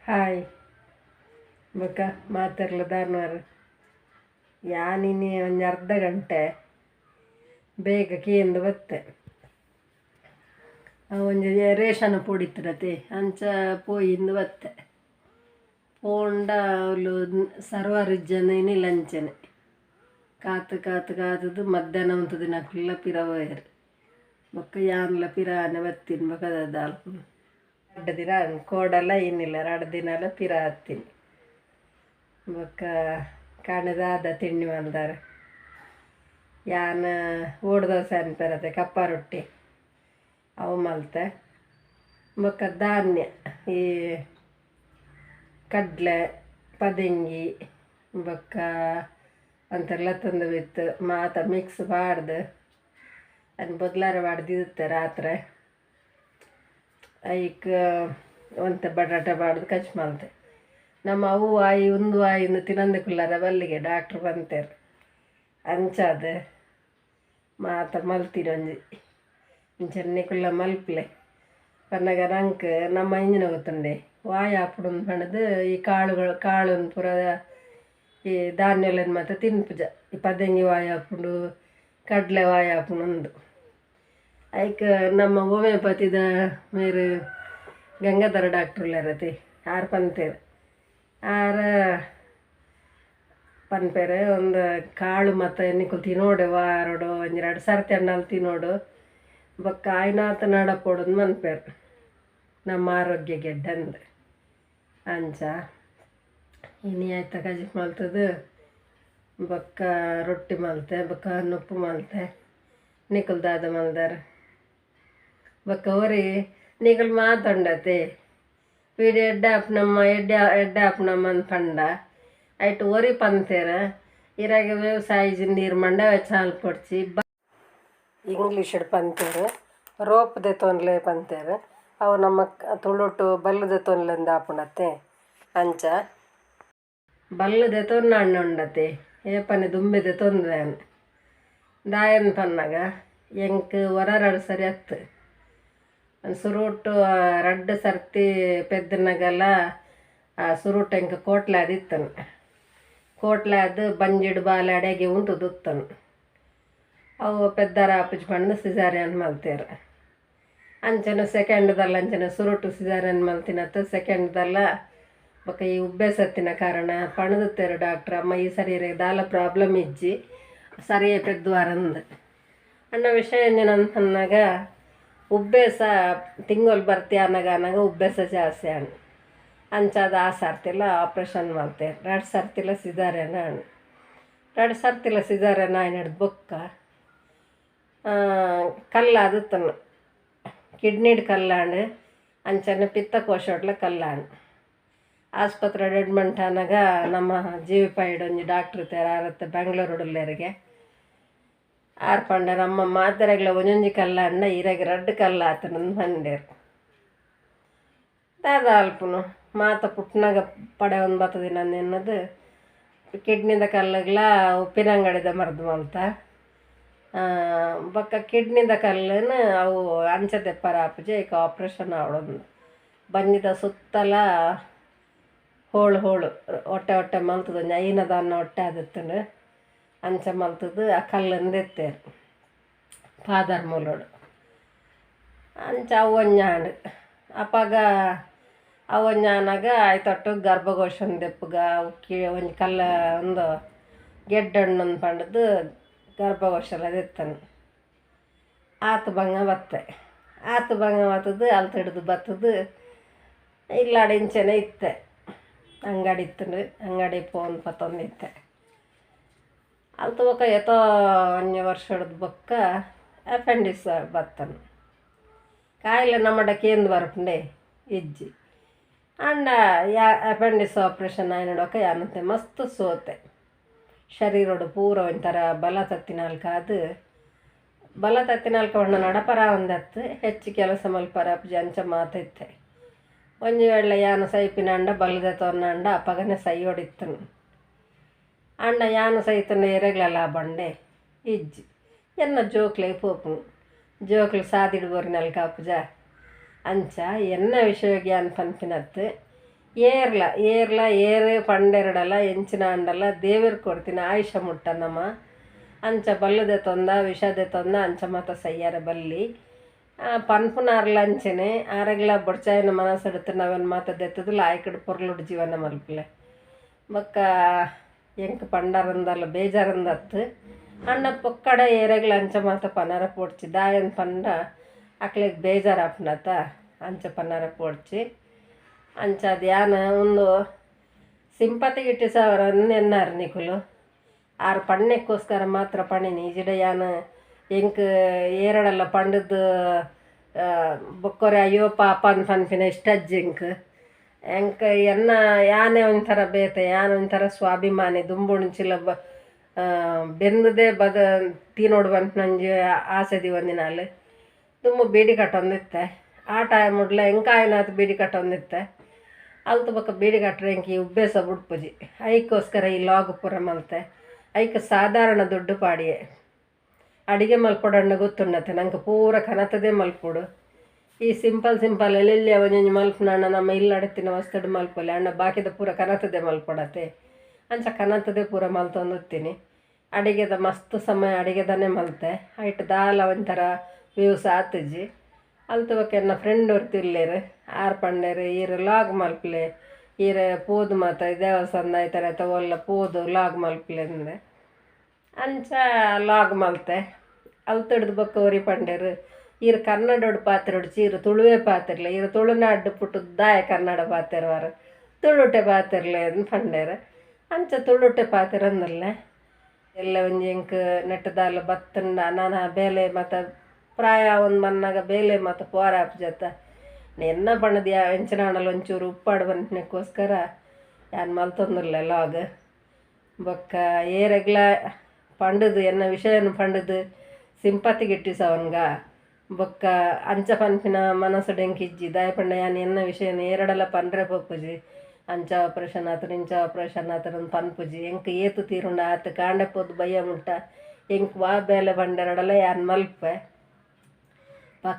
Hi ಬೊಕ ಮಾತೆರ್ಲ ದಾನ್ವಾರ್ ಯಾನ್ ಇನಿ ಒಂಜಿ ಅರ್ಧ ಗಂಟೆ ಬೇಗ ಕೇಂದ್ ಬತ್ತೆ. ಒಂಜಿ ರೇಷನ್ ಪೋಡಿತ್ತರತೆ ಅಂಚ ಪೋಯಿಂದು ಬತ್ತೆ. ಪೋಂಡ ಅವ್ಲು ಸರ್ವರ್ ಇಜ್ಜಂದೆ ಇನಿ ಲಂಚನೆ ಕಾತು ಕಾತು ಕಾತುದು ಮಧ್ಯಾಹ್ನ ಉಂತುದಿನಕುಲ್ಲ ಪಿರ ಪೋಯೆರ್. ಬೊಕ್ಕ ಯಾನ್ಲ ಪಿರಾನೆ ಬತ್ತಿನ ಬೊಕ ದಾದ ರಡ್ಡ್ ದಿನ ಕೋಡಲ ಇನ್ನಿಲ್ಲ ರಡ್ಡ್ ದಿನಲ ಪಿರ ಹತ್ತಿನಿ. ಬೊಕ್ಕ ಕಾಣೆದಾದ ತಿಂಡಿ ಮಲ್ದಾರ ಯಾನ್ ಓಡು ದೋಸೆ ಅನ್ಪೆರತೆ ಕಪ್ಪ ರೊಟ್ಟಿ ಅವು ಮಲ್ತೆ. ಬೊಕ್ಕ ಧಾನ್ಯ ಈ ಕಡಲೆ ಪದೆಂಗಿ ಬೊಕ್ಕ ಅಂತೆಲ್ಲ ತಂದು ಬಿತ್ತು ಮಾತ ಮಿಕ್ಸ್ ಪಾಡ್ದು ಅದ್ನ ಬೊದ್ಲಾರ ಪಾಡ್ದಿತ್ತೆ ರಾತ್ರೆ. ಐಕ್ ಒಂತೆ ಬಟಾಟೆ ಪಾಡ್ದು ಕಚ್ ಮಲ್ತೆ. ನಮ್ಮ ಅವು ಆಯಿ ಉಂದು ಆಯಿ ಇಂದು ತಿನಂದೆ ಕುಲ್ಲರ ಬಲ್ಲಿಗೆ ಡಾಕ್ಟ್ರ್ ಪಂತೆರ್. ಅಂಚಾದ್ ಮಾತ ಮಲ್ತಿನಿ ಒಂಜಿ ಇಂಚನೆ ಕುಲ್ಲ ಮಲ್ಪಲೆ ಪನ್ನಗ ನಂಕ್ ನಮ್ಮ ಇಂಜಿನ ಗೊತ್ತುಂಡೆ ವಾಯ್ ಆಪುಂಡು ಪಂಡ್ದು ಈ ಕಾಳುಗಳು ಕಾಳುನ್ ಪೂರ ಈ ಧಾನ್ಯಲೆನ್ ಮಾತ ತಿನ್ಪುಜ. ಈ ಪದೆಂಗಿ ವಾಯ್ ಆಪುಂಡು ಕಡಲೆ ವಾಯ್ ಆಪುಂಡು ಉಂದು. ಐಕ್ ನಮ್ಮ ಹೋಮಿಯೋಪತಿದ ಮೇರು ಗಂಗಾಧರ ಡಾಕ್ಟ್ರ್ ಉಲ್ಲೆರತೆ ಆರ್ ಪಂತೆರ್. ಆರ್ ಪನ್ಪೆರ್ ಒಂದು ಕಾಳು ಮಾತ ನಿಕುಲು ತಿನೋಡು ವಾರೊಡು ಒಂಜಿ ರಡ್ಡ್ ಸರ್ತಿ ಆಂಡಲ ತಿನೋಡು ಬೊಕ್ಕ ಆಯ್ನಾತ್ ನಡಪೊಡುಂದು ಮನ್ಪೆರ್ ನಮ್ಮ ಆರೋಗ್ಯಗ್ ಎಡ್ಡೆ ಅಂದ್. ಅಂಚ ಇನಿ ಐತ ಕಜಿಪು ಮಲ್ತುದು ಬೊಕ್ಕ ರೊಟ್ಟಿ ಮಲ್ತೆ ಬೊಕ್ಕ ನುಪ್ಪು ಮಲ್ತೆ. ನಿಕುಲು ದಾದ ಮಲ್ದರ್? ಬೊಕ್ಕ ಒರಿ ನಿಕುಲು ಮಾತೊಂಡತೆ ವೀಡಿಯೋ ಎಡ್ಡೆ ಆಪುನಮ್ಮ ಎಡ್ಡೆ ಎಡ್ಡೆ ಆಪುನಮ್ಮ ಅಂದ್ ಪಂಡ ಐಟ್ ಒರಿ ಪಂತೆರ್ ಇರೆಗ್ ವ್ಯವಸಾಯ ನೀರು ಮಂಡ ವೆಚ್ಚ ಮಲ್ಪೊಡ್ಚಿ. ಇಂಗ್ಲೀಷ್ಡ್ ಪಂತೆರ್ ರೋಪ್ ದೆತೊನ್ಲೆ ಪಂತೆರ್. ಅವು ನಮ್ಮ ತುಳುಟು ಬಲ್ಲ್ ದೆತೊನ್ಲೆಂದ್ ಆಪುಂಡತ್ತೆ. ಅಂಚ ಬಲ್ಲ್ ದೆತೊನ್ನ ಅಣ್ಣ ಉಂಡತೆ ಏಪನೆ ದುಂಬೆ ದೆತೊಂದುವೆ ಯಾನ್. ದಾಯೆಂದ್ ಪನ್ನಗ ಎಂಕ್ ಒರ ರಡ್ಡ್ ಸರಿ ಅತ್ತ್. ಸುರುಟು ರಡ್ಡ್ ಸರ್ತಿ ಪೆದ್ದುನಗಲ ಸುರುಟು ಎಂಕ್ ಕೋಟ್ಲೆ ಆದಿತ್ತನ್. ಕೋಟ್ಲೆ ಆದ್ ಬಂಜಿಡ್ ಬಾಲೆ ಅಡೆಗೆ ಉಂತುದುತ್ತನ್. ಅವು ಪೆದ್ದರ ಆಪುಜಿ ಪಂದ್ ಸಿಜಾರಿಯನ್ ಮಲ್ತೆರ್. ಅಂಚನೆ ಸೆಕೆಂಡ್ದಲ್ಲ ಅಂಚನೆ ಸುರುಟು ಸಿಜಾರಿಯನ್ ಮಲ್ತಿನತ್ ಸೆಕೆಂಡ್ದಲ್ಲ ಬೊಕ್ಕ ಈ ಉಬ್ಬೆಸತ್ತಿನ ಕಾರಣ ಪಂಡ್ದಿತ್ತೆರ್ ಡಾಕ್ಟ್ರ್ ಅಮ್ಮ ಈ ಸರಿ ಇರೆಗ್ ದಾಲ ಪ್ರಾಬ್ಲಮ್ ಇಜ್ಜಿ ಸರಿಯೇ ಪೆದ್ದುವರಂದ್. ಅಣ್ಣ ವಿಷಯ ಎಂಚಿನ ಪನ್ನಗ ಉಬ್ಬೆಸ ತಿಂಗೊಲು ಬರ್ತಿ ಆನಗ ಆನಗ ಉಬ್ಬೆಸ ಜಾಸ್ತಿ ಆಂಡ್. ಅಂಚಾದ್ ಆ ಸರ್ತಿಲ ಆಪ್ರೇಷನ್ ಮಲ್ತೆರ್. ರಡ್ಡ್ ಸರ್ತಿಲ ಸಿಜಾರಿಯನ್ ಆಂಡ್. ರಡ್ಡ್ ಸರ್ತಿಲ ಸಿಜಾರಿಯನ್ ಆಯಿನಡ್ದ್ ಬೊಕ್ಕ ಕಲ್ಲಾದಿತ್ತನ್ ಕಿಡ್ನಿಡ್ ಕಲ್ಲಾಂಡ್ ಅಂಚನೆ ಪಿತ್ತಕೋಶಡ್ಲ ಕಲ್ಲಾಂಡ್. ಆಸ್ಪತ್ರೆಡ್ ಅಡ್ಮಿಂಟ್ ಆನಗ ನಮ್ಮ ಜಿ ವಿ ಪೈಡ್ ಒಂಜಿ ಡಾಕ್ಟ್ರ್ ಇತ್ತೆರ್ ಆರ್ ಇತ್ತೆ ಬೆಂಗ್ಳೂರುಡು ಉಲ್ಲೆರ್ಗೆ. ಆರ್ ಪಂಡೆರ್ ಅಮ್ಮ ಮಾತೆರೆಗ್ಲ ಒಂಜೊಂಜಿ ಕಲ್ಲಾಂಡ ಇರೆಗ್ ರಡ್ಡ್ ಕಲ್ಲಾತುಂಡು ಪಂಡೆರ್. ದಾದ ಅಲ್ಪುನು ಮಾತ ಪುಟ್ಟುನಗ ಪಡೆವೊಂದು ಬತ್ತುದಿನಂದು ಎನ್ನುದು ಕಿಡ್ನಿದ ಕಲ್ಲುಗ್ಲ ಉಪ್ಪಿನಂಗಡಿದ ಮರ್ದ್ ಮಲ್ತ. ಬೊಕ್ಕ ಕಿಡ್ನಿದ ಕಲ್ಲುನು ಅವು ಅಂಚ ದೆಪ್ಪರೆ ಆಪುಜಿ ಐಕ್ ಆಪ್ರೇಷನ್ ಆವೊಡೊಂದು. ಬಂಜಿದ ಸುತ್ತಲ ಹೋಳು ಹೋಳು ಒಟ್ಟೆ ಒಟ್ಟೆ ಮಲ್ತುದು ಒಂಜಿ ಐನ ದಾನ್ನ ಒಟ್ಟೆ ಆದಿತ್ತುಂಡು ಅಂಚ ಮಲ್ತುದು ಆ ಕಲ್ಲುನ್ ದೆತ್ತೆರ್ ಫಾದರ್ ಮೂಲೊಡು. ಅಂಚ ಅವು ಒಂಜಿ ಆಂಡ್. ಅಪಗ ಅವು ಒಂಜಿ ಆನಗ ಐತೊಟ್ಟುಗು ಗರ್ಭಕೋಶನ್ ದೆಪ್ಪುಗ ಅವು ಒಂಜಿ ಕಲ್ಲು ಉಂದು ಗೆಡ್ಡೆ ಉಂಡು ಪಂಡುದು ಗರ್ಭಕೋಶಲ ದೆತ್ತನ್. ಆತ್ ಬಂಗ ಬತ್ತೆ. ಆತ್ ಬಂಗ ಬತ್ತುದು ಅಲ್ತ್ ಹಿಡ್ದು ಬತ್ತುದು ಇಲ್ಲಾಡ್ ಇಂಚನೆ ಇತ್ತೆ. ಅಂಗಡಿ ಇತ್ತುಂಡು ಅಂಗಡಿ ಪೋನ್ ಪತ್ತೊಂದಿತ್ತೆ. ಅಲ್ತ್ ಬೊಕ್ಕ ಏತೋ ಒಂಜಿ ವರ್ಷಡ್ದು ಬೊಕ್ಕ ಅಪೆಂಡಿಕ್ಸ್ ಬತ್ತನ್. ಕಾಯಿಲೆ ನಮ್ಮಡ ಕೇಂದ್ ಬರ್ಪುಂಡೆ ಇಜ್ಜಿ. ಆಂಡ ಯಾ ಅಪೆಂಡಿಕ್ಸ್ ಆಪ್ರೇಷನ್ ಆಯಿನ ಬೊಕ್ಕ ಯಾನಂತೆ ಮಸ್ತ್ ಸೋತೆ. ಶರೀರೊಡು ಪೂರ ಒಂಥರ ಬಲ ತತ್ತಿನಲ್ಕಾದ್ ಬಲ ತತ್ತಿನಲ್ಕ ಪಂಡ ನಡಪರ ಆವಂದತ್ತ್ ಹೆಚ್ಚು ಕೆಲಸ ಮಲ್ಪರ ಆಪುಜಿ ಅಂಚ ಮಾತ ಇತ್ತೆ. ಒಂಜಿ ವೇಳೆ ಯಾನ್ ಸೈಪಿನಾಂಡ ಬಲ್ಲ್ ದೆತೊನ್ನಾಂಡ ಅಪಗನೆ ಸೈಯೊಡಿತ್ತುಂಡು. ಆಂಡ ಯಾನ್ ಸೈತುಂಡ ಏರೆಗ್ಲ ಲಾಭ ಉಂಡೆ ಇಜ್ಜಿ. ಎನ್ನ ಜೋಕ್ಲೆಗ್ ಪೋಪುಂಡು ಜೋಕ್ಲು ಸಾದಿಡ್ ಬೋರಿನಲ್ಕ ಆಪುಜ. ಅಂಚ ಎನ್ನ ವಿಷಯಗ್ ಯಾನ್ ಪನ್ಪಿನತ್ ಏರ್ಲ ಏರ್ಲ ಏರು ಪಂಡೆರಡಲ ಎಂಚಿನ ಅಂಡಲ ದೇವೆರ್ ಕೊರ್ತಿನ ಆಯುಷ ಮುಟ್ಟ ನಮ ಅಂಚ ಬಲ್ಲುದೆ ತೊಂದ ವಿಷದೆ ತೊಂದ ಅಂಚ ಮಾತ ಸಯ್ಯಾರ ಬಲ್ಲಿ ಪನ್ಪುನಾರ್ಲ ಅಂಚನೆ ಆರೆಗ್ಲ ಬೊಡ್ಚಾಯಿನ ಮನಸ್ಸೆಡುತ್ತು ನಾವೇನು ಮಾತ ದೆತ್ತದು ಲಾಯ್ಕಡ್ ಪೊರ್ಲುಡು ಜೀವನ ಮಲ್ಪಲೆ ಬೊಕ್ಕ ಎಂಕ್ ಪಂಡರಂದಲ್ಲ ಬೇಜಾರಂದತ್ತು ಅಣ್ಣ ಪೊಕ್ಕಡ ಏರೆಗ್ಲ ಅಂಚ ಮಾತ ಪನಾರ ಪೋಡ್ಚಿ ದಾಯನ್ ಪಂಡ ಅಕ್ಲೆಗ್ ಬೇಜಾರಾಪುನತ ಅಂಚ ಪನಾರ ಪೋಡ್ಚಿ ಅಂಚ ಅದು ಯಾನ ಒಂದು ಸಿಂಪತಿ ಗಿಟ್ಟಿಸವರ ಎನ್ನಾರು ನಿಕುಲು ಆರು ಪಣ್ಣೆಕ್ಕೋಸ್ಕರ ಮಾತ್ರ ಪಣಿನಿ ಇಜಿಡ ಯಾನ ಎಂಕ್ ಏರಡಲ್ಲ ಪಂಡದ್ದು ಬೊಕ್ಕೊರೆ ಅಯ್ಯೋ ಪಾಪ ಅಂದ್ ಪನ್ಪಿನ ಇಷ್ಟ ಅಜ್ಜಿ ಎಂಕ್ ಎಂಕ್ ಎನ್ನ ಯಾನೆ ಒಂಥರ ಬೇತೆ ಯಾನ್ ಒಂಥರ ಸ್ವಾಭಿಮಾನಿ ದುಂಬುಣಚಿಲ ಬ ಬೆಂದದೆ ಬದ ತಿನೋಡು ಪನ್ಪಿನ ಆಸೆ ದಿವಂದಿನಾಲ್ ದುಂಬು ಬೀಡಿ ಕಟ್ಟೊಂದಿತ್ತೆ ಆ ಟೈಮ್ ಉಡ್ಲ ಎಂಕಾಯನಾತ್ ಬೀಡಿ ಕಟ್ಟೊಂದಿತ್ತೆ ಅಲ್ತು ಬೊಕ್ಕ ಬೀಡಿ ಕಟ್ಟರೆ ಎಂಕ್ ಈ ಉಬ್ಬೇಸ ಬುಡ್ಪುಜಿ ಐಕ್ಕೋಸ್ಕರ ಈ ಲಾಗ್ ಪೂರ ಮಲ್ತೆ ಐಕ್ ಸಾಧಾರಣ ದುಡ್ಡು ಪಾಡಿಯೆ ಅಡಿಗೆ ಮಲ್ಪೊಡಂಡ ಗೊತ್ತುಂಡತೆ ನಂಗೆ ಪೂರ ಕನತದೇ ಮಲ್ಪೊಡು ಈ ಸಿಂಪಲ್ ಸಿಂಪಲ್ ಎಲ್ಲೆಲ್ಲಿ ಒಂಜೊಂಜಿ ಮಲ್ಪುನಣ್ಣ ನಮ್ಮ ಇಲ್ಲಡತ್ತಿನ ವಸ್ತುಡು ಮಲ್ಪೊಲಿ ಅಣ್ಣ ಬಾಕಿದ ಪೂರ ಕನತದೆ ಮಲ್ಪೊಡತೆ ಅಂಚ ಕನತದೆ ಪೂರ ಮಲ್ತೊಂದುತ್ತೀನಿ ಅಡಿಗೆದ ಮಸ್ತ್ ಸಮಯ ಅಡಿಗೆದನೇ ಮಲ್ತೆ ಐಟ್ ದಾಲ ಒಂಥರ ವ್ಯೂಸ್ ಆತುಜಿ ಅಲ್ತು ಬೊಕ್ಕ ಎನ್ನ ಫ್ರೆಂಡ್ ಒರ್ತಿ ಉಲ್ಲೆರ್ ಆರ್ ಪಂಡೆರ್ ಈರ್ ಲಾಗ್ ಮಲ್ಪಲೆ ಈರ್ ಪೋದು ಮಾತ ದೇವಸ್ಥಾನ ಐತರೆ ಒಲ್ಲ ಪೋದು ಲಾಗ್ ಮಲ್ಪಲೆ ಅಂದೆ ಅಂಚ ಲಾಗ್ ಮಲ್ತೆ ಅಲ್ತುಡ್ದು ಬೊಕ್ಕ ಒರಿ ಪಂಡೆರ್ ಈರ್ ಕನ್ನಡೊಡು ಪಾತೆರೊಡ್ಚಿ ಈರ್ ತುಳುವೆ ಪಾತೆರ್ಲೆ ಈರ್ ತುಳುನಾಡು ಪುಟ್ಟುದು ದಾಯೆ ಕನ್ನಡ ಪಾತೆರುವಾರ್ ತುಳುಟೆ ಪಾತೆರ್ಲೆ ಅಂದ್ ಪಂಡೆರ್ ಅಂಚ ತುಳುಟೆ ಪಾತೆರೊಂದುಲ್ಲೆ ಎಲ್ಲ ಒಂಜಿ ಎಂಕ್ ನೆಟ್ಟ್ ದಾಲ ಬತ್ತುಂಡ ನನ ಬೇಲೆ ಮಾತ ಪ್ರಾಯ ಆವೊಂದು ಬನ್ನಗ ಬೇಲೆ ಮಾತ ಪೋರ ಆಪುಜತ್ತ ಎನ್ನ ಪಂಡದ್ ಎಂಚಿನ ಆಂಡಲ ಒಂಚೂರು ಉಪ್ಪಾಡು ಪನ್ಪಿನಕ್ಕೋಸ್ಕರ ಯಾನ್ ಮಲ್ತೊಂದುಲ್ಲೆ ಲಾಗ್ ಬೊಕ್ಕ ಏರೆಗ್ಲ ಪಂಡುದು ಎನ್ನ ವಿಷಯನ್ ಪಂಡುದು ಸಿಂಪತಿ ಗಿಟ್ಟಿಸವನ್ಗ ಬೊಕ್ಕ ಅಂಚ ಪನ್ಪಿನ ಮನಸ್ಸುಡು ಎಂಕ್ ಇಜ್ಜಿ ದಾಯೆ ಪಂಡ ಯಾನ್ ಎನ್ನ ವಿಷಯನ್ ಏರಡಲ ಪನ್ರೆ ಪೋಪುಜಿ ಅಂಚ ಆಪ್ರೇಷನ್ ಆತುಂಡು ಇಂಚ ಆಪ್ರೇಷನ್ ಆತುಂಡು ಪನ್ಪುಜಿ ಎಂಕ್ ಏತ್ ತೀರುಂಡು ಆತ್ ಕಾಂಡೆ ಪೋದು ಬಯ್ಯ ಮುಟ್ಟ ಎಂಕ್ ವಾ ಬೇಲೆ ಪಂಡೆರಡಲ ಯಾನ್ ಮಲ್ಪೆ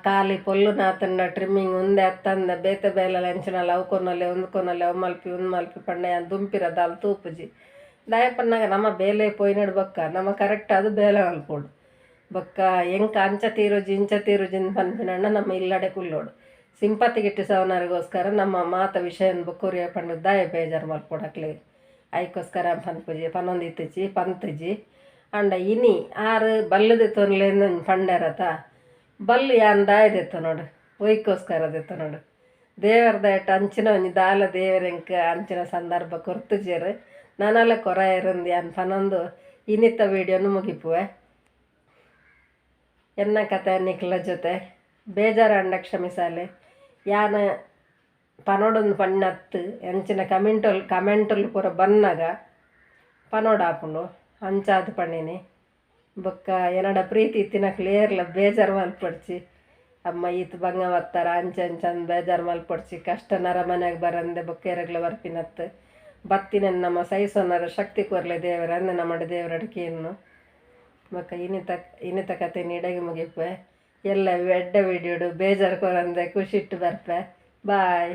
ಖಾಲಿ ಪೊಲ್ಲುನಾತುಂಡ ಟ್ರಿಮ್ಮಿಂಗ್ ಉಂದೆ ಅತ್ತಂದೆ ಬೇತೆ ಬೇಲೆಲ ಎಂಚಿನಲ ಅವು ಕೊನೊಲೆ ಉಂದು ಕೊನೊಲೆ ಅವು ಮಲ್ಪಿ ಉಂದು ಮಲ್ಪಿ ಪಂಡ ಯಾನ್ ದುಂಪಿರ ದಾಲ ತೂಪುಜಿ ದಾಯೆ ಪನ್ನಗ ನಮ ಬೇಲೆ ಪೋಯಿನಡ್ ಬೊಕ್ಕ ನಮ ಕರೆಕ್ಟ್ ಆದ್ ಬೇಲೆ ಮಲ್ಪೊಡು ಬೊಕ್ಕ ಎಂಕ್ ಅಂಚ ತೀರುಜಿ ಇಂಚ ತೀರುಜಿ ಅಂದ್ ಪನ್ಪಿನಣ್ಣ ನಮ್ಮ ಇಲ್ಲಡೆ ಕುಲ್ಲೊಡು ಸಿಂಪತಿ ಗಿಟ್ಟಿಸವನರಿಗೋಸ್ಕರ ನಮ್ಮ ಮಾತ ವಿಷಯನ್ ಬೊಕ್ಕೊರಿಯ ಪಂಡ ದಾಯೆ ಬೇಜಾರು ಮಲ್ಪೊಡು ಅಕ್ಲೆಗ್ ಐಕೋಸ್ಕರ ಪನ್ಪುಜಿ ಪನೊಂದಿತ್ತುಜಿ ಪಂತುಜಿ ಆಂಡ ಇನಿ ಆರ್ ಬಲ್ಲ್ ದೆತ್ತೊನ್ಲೆ ಪಂಡೆರತ ಬಲ್ಲ್ ಯಾನ್ ದಾಯೆ ದೆತ್ತೊನೊಡು ಒಯ್ಕೋಸ್ಕರ ದೆತ್ತೊನೊಡು ದೇವರ ದಯಟ್ ಅಂಚಿನ ಒಂಜಿ ದಾಲ ದೇವೆರ್ ಎಂಕ್ ಅಂಚಿನ ಸಂದರ್ಭ ಕೊರ್ತುಜೆರ್ ನನಲ ಕೊರಯೆರ್ ಯಾನ್ ಪನೊಂದು ಇನಿತ ವೀಡಿಯೋನು ಮುಗಿಪುವೆ ಎನ್ನ ಕತೆ ನಿಕ್ಲ ಜೊತೆ ಬೇಜಾರಾಂಡ ಕ್ಷಮಿಸಾಲೆ ಯಾನ್ ಪನೊಡೊಂದು ಪಣ್ಣತ್ತು ಎಂಚಿನ ಕಮೆಂಟಲ್ ಕಮೆಂಟುಲು ಪೂರ ಬನ್ನಗ ಪನೊಡಾಪುಂಡು ಅಂಚಾದ್ ಪಂಡಿನಿ ಬೊಕ್ಕ ಎನಡ ಪ್ರೀತಿ ಇತ್ತಿನಕ್ಲು ಏರ್ಲ ಬೇಜಾರು ಮಲ್ಪೊಡ್ಚಿ ಅಮ್ಮ ಈತ್ ಬಂಗ ಬತ್ತಾರ ಅಂಚ ಅಂಚ ಅಂದ್ ಬೇಜಾರು ಮಲ್ಪೊಡ್ಚಿ ಕಷ್ಟ ನರಮನೆಗ್ ಬರಂದೆ ಬೊಕ್ಕ ಏರೆಗ್ಲ ಬರ್ಪಿನತ್ತು ಬತ್ತಿನ ನಮ್ಮ ಸಹಿಸೋನರ ಶಕ್ತಿ ಕೊರ್ಲೆ ದೇವರ ಅಂದ್ ನಮ್ಮಡ ದೇವರಡ ಕೇನ್ನು ಬೊಕ್ಕ ಇನಿತ ಇನಿತ ಕತೆ ಇಡೆಗ್ ಮುಗಿಪೆ ಎಲ್ಲ ಎಡ್ಡೆ ವಿಡಿಯೋಡು ಬೇಜಾರು ಕೊರಂದೆ ಖುಷಿಟ್ಟು ಬರ್ಪೆ ಬಾಯ್.